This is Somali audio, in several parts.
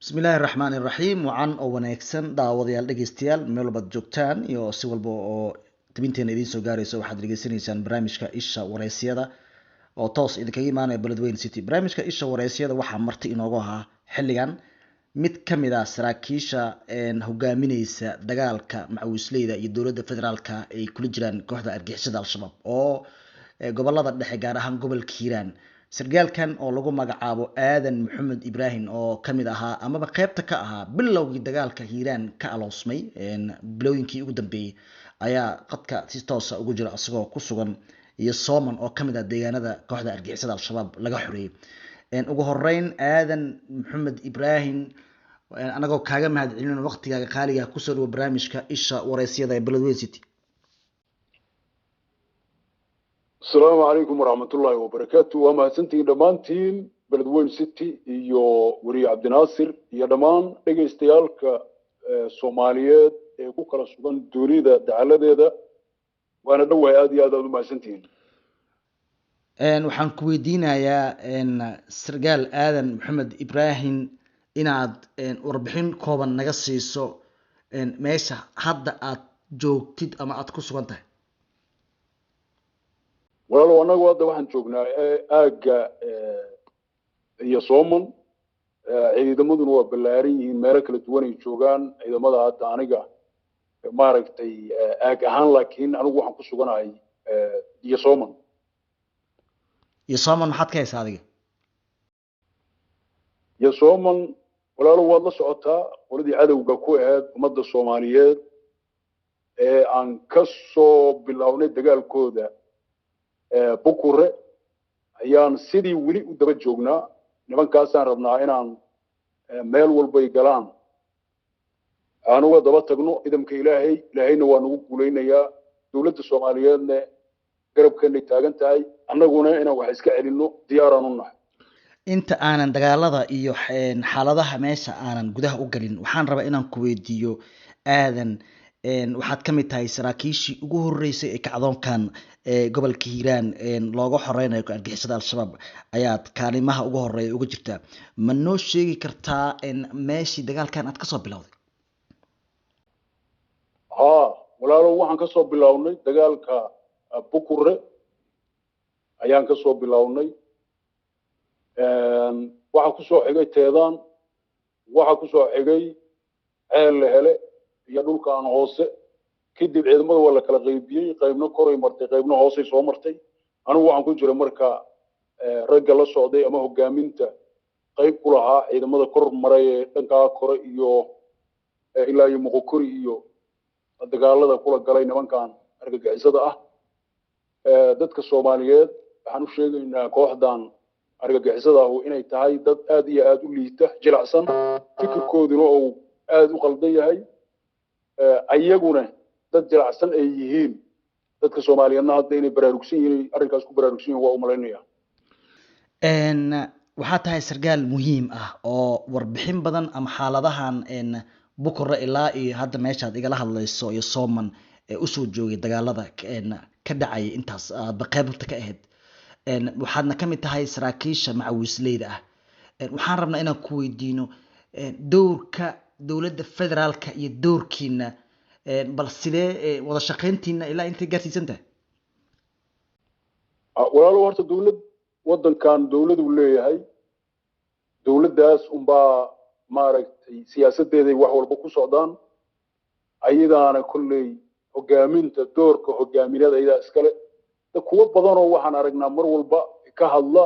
Bismillaahi raxmaani raxiim. Wacan oo wanaagsan, daawadayaal, dhegeystayaal, meel walbaad joogtaan iyo si walba oo tabinteena idiin soo gaarayso, waxaad dhegeysanaysaan barnaamijka Isha Wareysyada oo toos idinkaga imaanaya Beledweyne City. Barnaamijka Isha Wareysyada waxaa marti inoogu ahaa xilligan mid kamid ah saraakiisha hogaamineysa dagaalka macawisleyda iyo dowladda federaalka ay kula jiraan kooxda argixisada Al-Shabaab oo gobolada dhexe, gaar ahaan gobolka Hiiraan. Sargaalkan oo lagu magacaabo Aadan Maxamed Ibraahim oo kamid ahaa amaba qeybta ka ahaa bilowgii dagaalka Hiiraan ka aloosmay bilooyinkii ugu dambeeyey ayaa qadka si toosa ugu jira, isagoo ku sugan iyo Sooman oo kamid ah deegaanada kooxda argixisada Al-Shabaab laga xoreeyey. Ugu horeyn, Aadan Maxamed Ibraahim, anagoo kaaga mahad celin waqtigaaga qaaliga, kusoo dhawo barnaamijka Isha Wareysyada ee Beledweyne City. Asalaamu calaykum waraxmatullaahi wabarakaatu. Waa mahadsantihiin dhammaantiin, Beledweyne City iyo weriye Cabdinaasir iyo dhammaan dhegaystayaalka Soomaaliyeed ee ku kala sugan dunida dacaladeeda. Waana dhowahay, aad iyo aad aad u mahadsantihiin. Waxaan ku weydiinayaa, sargaal Aadan Maxamed Ibraahim, inaad warbixin kooban naga siiso meesha hadda aad joogtid ama aad ku sugan tahay. Walaalow, annagu hadda waxaan joognaa aagga iyo Sooman. Ciidamaduna waa ballaaran yihiin, meelo kala duwan ay joogaan ciidamada. Hadda aniga maaragtay aag ahaan, laakiin anigu waxaan ku suganahay iyo Sooman. Iyo Sooman maxaad ka haysaa adiga? Iyo Sooman, walaalow, waad la socotaa qoladii cadowga ku ahayd ummadda Soomaaliyeed ee aan ka soo bilownay dagaalkooda Bukure ayaan sidii weli u daba joognaa. Nimankaasaan rabnaa inaan meel walbay galaan aan uga daba tagno idamka Ilaahay. Ilaahayna waa nagu guulaynayaa, dowladda Soomaaliyeedna garabkeenay taagan tahay, annaguna inaan wax iska celinno diyaaraan u nahay. Inta aanan dagaalada iyo xaaladaha meesha aanan gudaha u galin, waxaan rabaa inaan ku weydiiyo, Aadan, waxaad ka mid tahay saraakiishii ugu horeysay ee kacdoonkan gobolka Hiiraan looga xoreynayo argixisada Al-Shabaab ayaad kaalimaha ugu horeeya uga jirtaa. Ma noo sheegi kartaa meeshii dagaalkan aad kasoo bilowday? Haa walaalow, waxaan kasoo bilownay dagaalka Bukure ayaan kasoo bilownay. Waxaa kusoo xigay Teedaan, waxaa kusoo xigay Ceel La Hele iyo dhulkaan hoose. Kadib ciidamada waa la kala qaybiyey, qaybna koray martay, qaybna hoosay soo martay. Anigu waxaan ku jiray marka ragga la socday ama hogaaminta qayb ku lahaa ciidamada kor maray ee dhankaa kore iyo ilaa iyo Moqokori iyo dagaalada kula galay nimankan argagixisada ah. Dadka Soomaaliyeed waxaan u sheegaynaa kooxdan argagixisada ahu inay tahay dad aad iyo aad u liita, jilacsan, fikirkooduna uu aad u qaldan yahay, ayaguna dad jilacsan ay yihiin. Dadka Soomaaliyeedna hadda inay baraarugsan yihiin, arrinkaas ku baraarugsan yihin, waa u malaynaya. Waxaa tahay sargaal muhiim ah oo warbixin badan ama xaaladahan Bukure ilaa iyo hadda meeshaad igala hadlayso iyo Sooman ee usoo joogay dagaalada ka dhacaya intaas aadba qeybta ka ahayd. Waxaadna kamid tahay saraakiisha macawisleyda ah. Waxaan rabnaa inaan ku weydiino dowrka dowladda federaalka iyo dowrkiina, bal sidee wada shaqeyntiina ilaa intay gaarsiisan tahay? Walaalo, horta dowlad waddankan dowladuu leeyahay, dowladdaas unbaa maaragtay siyaasaddeeday wax walba ku socdaan. Ayadaana kolley hogaaminta, doorka hogaamineed ayadaa iskale. Kuwo badanoo waxaan aragnaa mar walba ka hadla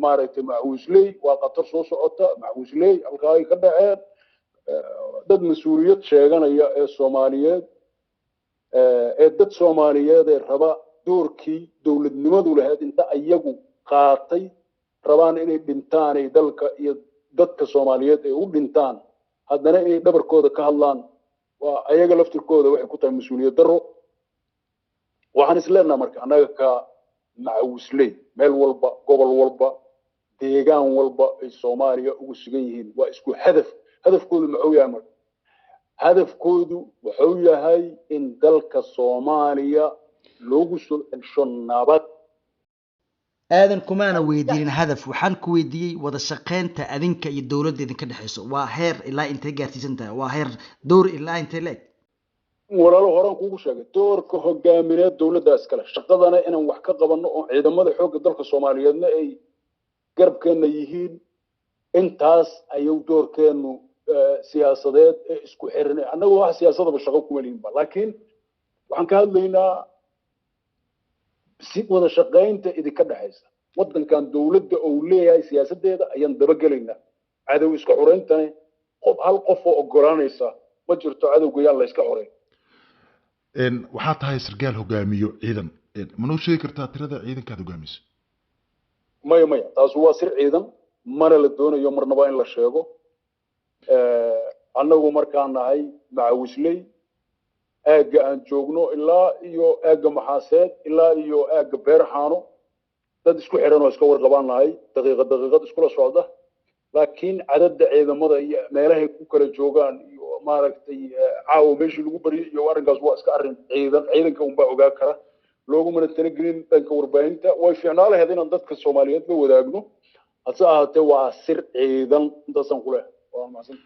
maaragtay macawisley waa khatar soo socota, macawisley halkaa ay ka dhaceen. Dad mas-uuliyad sheeganaya ee Soomaaliyeed ee dad Soomaaliyeed ee raba doorkii dowladnimadu lahayd inta iyagu qaatay rabaan inay dhintaan, ay dalka iyo dadka Soomaaliyeed ay u dhintaan, haddana inay dhabarkooda ka hadlaan waa ayaga laftirkooda waxay ku tahay mas-uuliyad darro. Waxaan is leenaha marka annaga ka macawisley meel walba, gobol walba, deegaan walba ay Soomaaliya ugu sugan yihiin waa isku hadaf. Hadafkoodu muxuu yahay marka? Hadafkoodu wuxuu yahay in dalka Soomaaliya loogu soo celsho nabad. Aadan, kumaana weydiinin hadaf. Waxaan ku weydiiyey wada shaqeynta adinka iyo dowladda idinka dhexeyso waa heer ilaa intay gaarsiisan tahay, waa heer door ilaa intay leeg? Walaalo, horaan kuugu sheegay, doorka hogaamineed dowladda iskale, shaqadana inaan wax ka qabanno oo ciidamada xoogga dalka Soomaaliyeedna ay garabkeenna yihiin. Intaas ayuu doorkeenu siyaasadeed ee isku xiran. Annagu wax siyaasadaba shaqo kuma lihinba, laakiin waxaan ka hadlaynaa si wada shaqaynta idinka dhexaysa. Waddankan dowladda uu leeyahay siyaasaddeeda ayaan dabagelaynaa. Cadow iska xurayntani qof hal qof oo ogolaanaysa ma jirto. Cadowga yaan la iska xoreyn. Waxaa tahay sarkaal hogaamiyo ciidan. Ma noo sheegi kartaa tirada ciidankaad hogaamiso? Maya, maya, taas waa sir ciidan, mana la doonayo marnaba in la sheego. Annagu markaan nahay macawisley, aagga aan joogno ilaa iyo aagga Maxaaseed ilaa iyo aagga Beerxaano, dad isku xiran oo iska warqabaan nahay, daqiiqad daqiiqad iskula socda. Laakiin cadadda ciidamada iyo meelahay ku kala joogaan iyo maaragtay caawa meeshii lagu baryay iyo arrinkaas waa iska arrin ciidan, ciidanka unbaa ogaa kara, loogumana talagelin dhanka warbaahinta. Way fiicnaa lahayd inaan dadka Soomaaliyeed la wadaagno, hase ahaatee waa sir ciidan. Intaasaan ku leehay, waa mahadsan.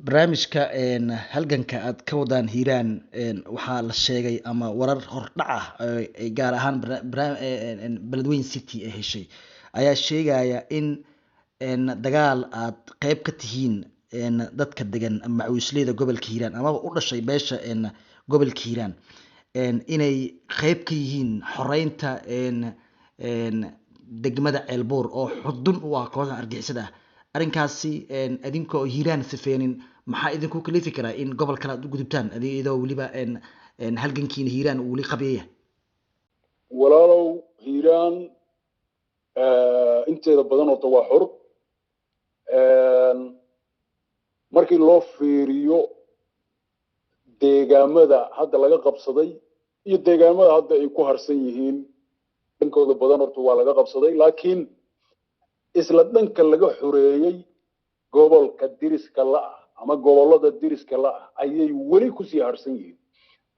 Barnaamijka halganka aad ka wadaan Hiiraan waxaa la sheegay ama warar hordhac ah ay gaar ahaan Beledweyne City ay heshay ayaa sheegaya in dagaal aad qeyb ka tihiin dadka degan macawisleyda gobolka Hiiraan amaba u dhashay beesha gobolka Hiiraan inay qeyb ka yihiin xoreynta degmada Ceelbuur oo xudun u ah kooxda argixisada ah. Arrinkaasi idinkoo Hiiraan sifeenin, maxaa idinku kalifi karaa in gobol kale aad u gudubtaan, iyadoo weliba halgankiina Hiiraan uu weli qabeeya? Walaalow, Hiiraan inteeda badan horta waa xor. Markii loo fiiriyo deegaamada hadda laga qabsaday iyo deegaamada hadda ay ku harsan yihiin, dhankooda badan horta waa laga qabsaday, laakiin isla dhanka laga xoreeyey gobolka diriska la'ah ama gobollada diriska la'ah ayay weli kusii harsan yihiin.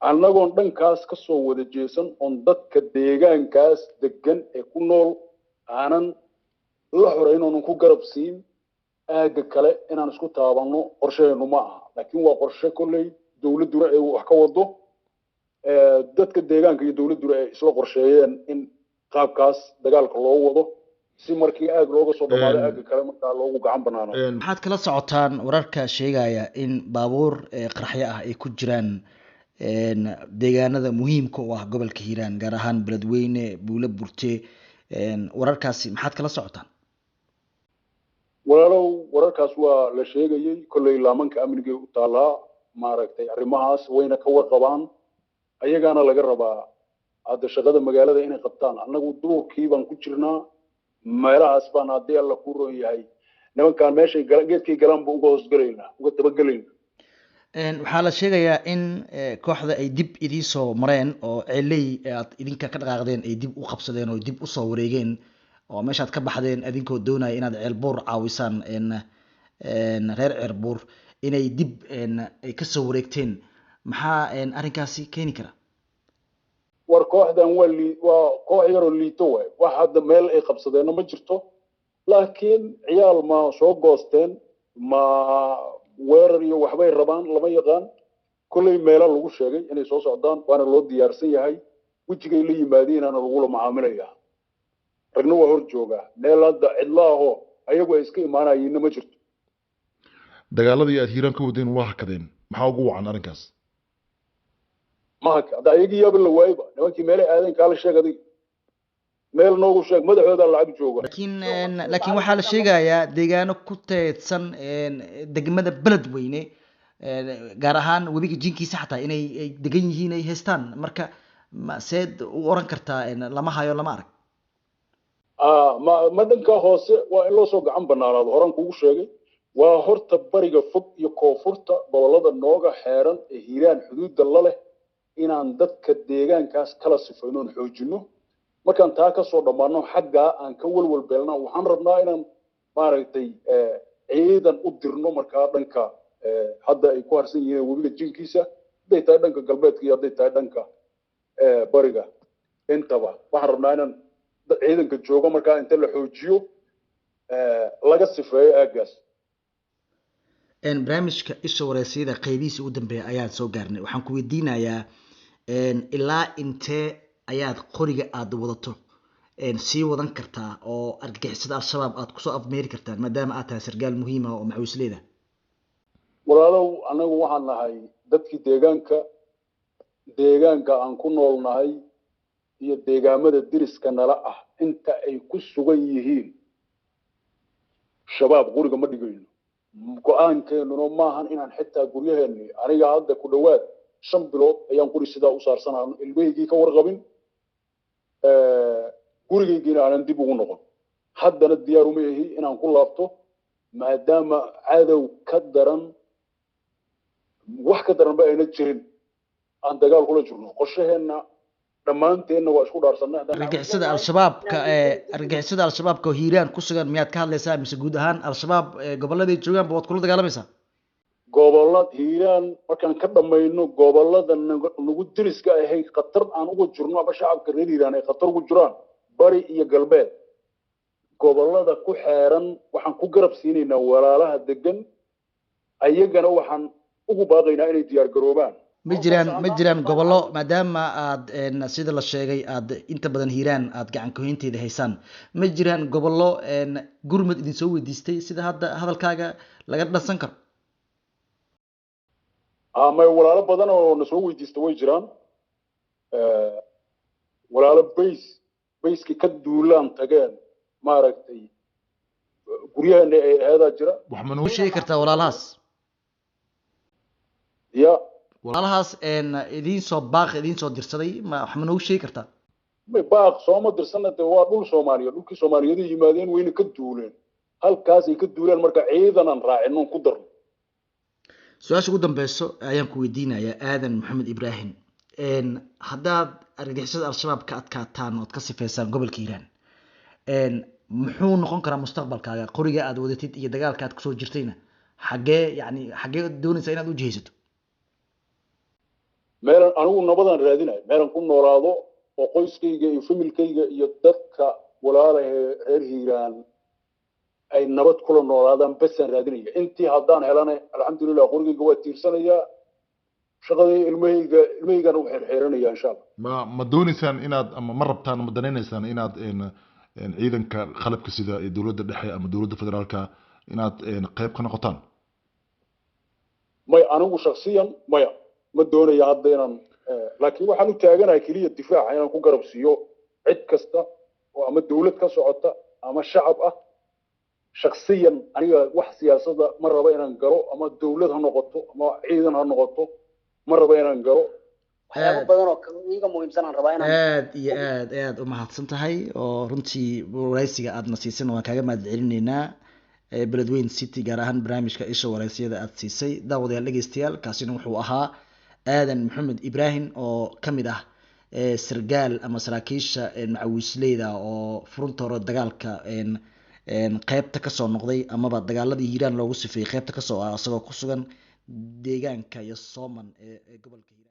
Annagoon dhankaas ka soo wada jeesan oon dadka deegaankaas degan ee ku nool aanan la xoreyn oonan ku garab siin, aagga kale inaan isku taabanno qorshaheenu ma aha. Laakiin waa qorshe kolley dowladduna ay wax ka wado, dadka deegaanka iyo dowladduna ay isla qorsheeyeen in qaabkaas dagaalka loo wado, si markii aag looga soo dhamaado aagga kale markaa loogu gacan banaano. Maxaad kala socotaan wararka sheegaya in baabuur qaraxyo ah ay ku jiraan deegaanada muhiimka u ah gobolka Hiiraan, gaar ahaan Beledweyne, Buulo Burte? Wararkaasi maxaad kala socotaan? Walaalow, wararkaas waa la sheegayey. Kolley laamanka amnigay u taalaa maaragtay arrimahaas, wayna ka warqabaan, ayagaana laga rabaa hadda shaqada magaalada inay qabtaan. Annagu duurkii baan ku jirnaa, meelahaas baan, haddii Alla kuu roon yahay, nimankaan meeshay gala geedkay galaan ba uga hoosgalaynaa, uga dabagelaynaa. Waxaa la sheegayaa in kooxda ay dib idiin soo mareen oo Ceeley aad idinka ka dhaqaaqdeen ay dib u qabsadeen oo dib usoo wareegeen, oo meeshaad ka baxdeen adinkoo doonaya inaad Ceelbuur caawisaan reer Ceelbuur inay dib ay kasoo wareegteen. Maxaa arrinkaasi keeni kara? War kooxdan waa lii, waa koox yaroo liito waay. Wax hadda meel ay qabsadeenna ma jirto, laakiin ciyaal ma soo goosteen, ma weerar iyo waxbay rabaan, lama yaqaan. Kolley meela lagu sheegay inay soo socdaan, waana loo diyaarsan yahay. Wejigay la yimaadeenaana lagula macaamilayaa, ragna waa hor joogaa. Meel hadda cidla ahoo ayagu ay iska imaanayiinna ma jirto. Dagaaladii aad Hiiraan ka wadeen waa hakadeen, maxaa ugu wacan arrinkaas? Ma haka hadda, ayagii yaaba la waayba. Nimankii meelay aadeen kaala sheeg, adiga meel noogu sheeg, madaxoodaa lacag jooga. Laakiin waxaa la sheegayaa deegaano ku teedsan degmada Beledweyne, gaar ahaan webiga jinkiisa xataa inay ay degan yihiin, ay haystaan. Marka ma seed u oran kartaa lama hayo, lama arag? Ma dhanka hoose waa in loo soo gacan banaanaado. Horaan kugu sheegay, waa horta bariga fog iyo koonfurta gobollada nooga xeeran ee Hiiraan xuduudda la leh inaan dadka deegaankaas kala sifayno oon xoojino. Markaan taa kasoo dhammaano, xaggaa aan ka walwal beelna, waxaan rabnaa inaan maaragtay ciidan u dirno markaa dhanka hadda ay ku harsan yihiin webiga jinkiisa, hadday tahay dhanka galbeedka iyo hadday tahay dhanka bariga intaba. Waxaan rabnaa inaan Ciidanka jooga markaa inta la xoojiyo laga sifeeyo aaggaas. Barnaamijka Isha Wareysiyada qeybihiisa ugu dambeeya ayaan soo gaarnay. Waxaan ku weydiinayaa, ilaa intee ayaad qoriga aada wadato sii wadan kartaa oo argagixisada Al-Shabaab aad kusoo afmeeri kartaan, maadaama aad tahay sargaal muhiim ah oo macawisleyda? Walaalow, annagu waxaan nahay dadkii deegaanka. Deegaanka aan ku nool nahay iyo deegaamada deriska nala ah inta ay ku sugan yihiin Shabaab qoriga ma dhigayno. Go-aankeenuna maahan inaan xitaa guryaheennii. Aniga hadda ku dhowaad 5 bilood ayaan qori sidaa u saarsanaa, ilmahaygii ka warqabin, gurigaygiina aanan dib ugu noqon. Haddana diyaar uma ihi inaan ku laabto, maadaama cadow ka daran, wax ka daranba ayna jirin aan dagaal kula jirno. Qorshaheenna dhammaanteenna waa isku dhaarsanay. Argagixisada Al-Shabaabka ee argagixisada Al-Shabaabka oo Hiiraan ku sugan miyaad ka hadlaysaa, mise guud ahaan Al-Shabaab gobolladay joogaanba waad kula dagaalamaysaa? Gobolla Hiiraan markaan ka dhammayno, gobollada nagu deriska ahay khatar aan uga jirno ama shacabka reer Hiiraan ay khatar ugu jiraan, bari iyo galbeed, gobollada ku xeeran, waxaan ku garab siinaynaa walaalaha degan. Ayagana waxaan ugu baaqaynaa inay diyaar garoobaan. Ma jiraan gobollo, maadaama aad sida la sheegay aad inta badan Hiiraan aad gacan kuhaynteeda haysaan, ma jiraan gobollo gurmad idin soo weydiistay sida hadda hadalkaaga laga dhansan karo? May, walaalo badan oo na soo weydiista way jiraan. Walaalo bayski ka duulaan tageen, maaragtay, guryaheena ay aheedaa jira. Wax ma noo sheegi kartaa walaalahaas? Ya. Walaalahaas idiin soo baaq idiin soo dirsaday, ma wax ma noogu sheegi kartaa? May, baaq sooma dirsana. De waa dhul Soomaaliya, dhulkii Soomaaliyeed yimaadeen, wayna ka duuleen. Halkaasay ka duuleen, marka ciidanan raacino ku darno. Su-aasha ugu dambeyso ayaan ku weydiinayaa, Aadan Maxamed Ibraahim. Haddaad argagixisada Al-Shabaab ka adkaataan ood ka sifeysaan gobolka Hiiraan, muxuu noqon karaa mustaqbalkaaga? Qoriga aad wadatid iyo dagaalka aad kusoo jirtayna xaggee, yani xaggee doonaysaa inaad u jihaysato? Meelan anigu nabadaan raadinayo, meelan ku noolaado oo qoyskayga iyo familkayga iyo dadka walaalahee reer Hiiraan ay nabad kula noolaadaan basaan raadinaya. Intii haddaan helana, alxamdulilah, qorigayga waa tiirsanayaa, shaqadii ilmahaygana u xeerxeeranaya, insha Allah. Ma doonaysaan inaad ama ma rabtaan, ma danaynaysaan inaad ciidanka qalabka sida ee dowladda dhexe ama dowladda federaalka inaad qayb ka noqotaan? Maya, anigu shaksiyan maya, ma doonaya hadda inaan, laakiin waxaan u taaganahay keliya difaaca inaan ku garab siiyo cid kasta oo ama dowlad ka socota ama shacab ah. Shaksiyan aniga wax siyaasadda ma raba inaan galo, ama dowlad ha noqoto ama ciidan ha noqoto, ma raba inaan galo. Waxyaabo badan oo iiga muhiimsan aan rabaa inaan Aad iyo aad aad u mahadsan tahay oo runtii waraysiga aadna siisan waan kaaga mahad celinaynaa. Beledweyne City, gaar ahaan barnaamijka Isha Wareysiyada aad siisay. Daawadayaal, dhegeystayaal, kaasina wuxuu ahaa Aadan Maxamed Ibraahim oo kamid ah sargaal ama saraakiisha macawiisleyda oo furunta hore dagaalka qeybta kasoo noqday amaba dagaaladii Hiiraan loogu sifeeyey qeybta kasoo ah, isagoo ku sugan deegaanka iyo Sooman ee gobolka Hiiraan.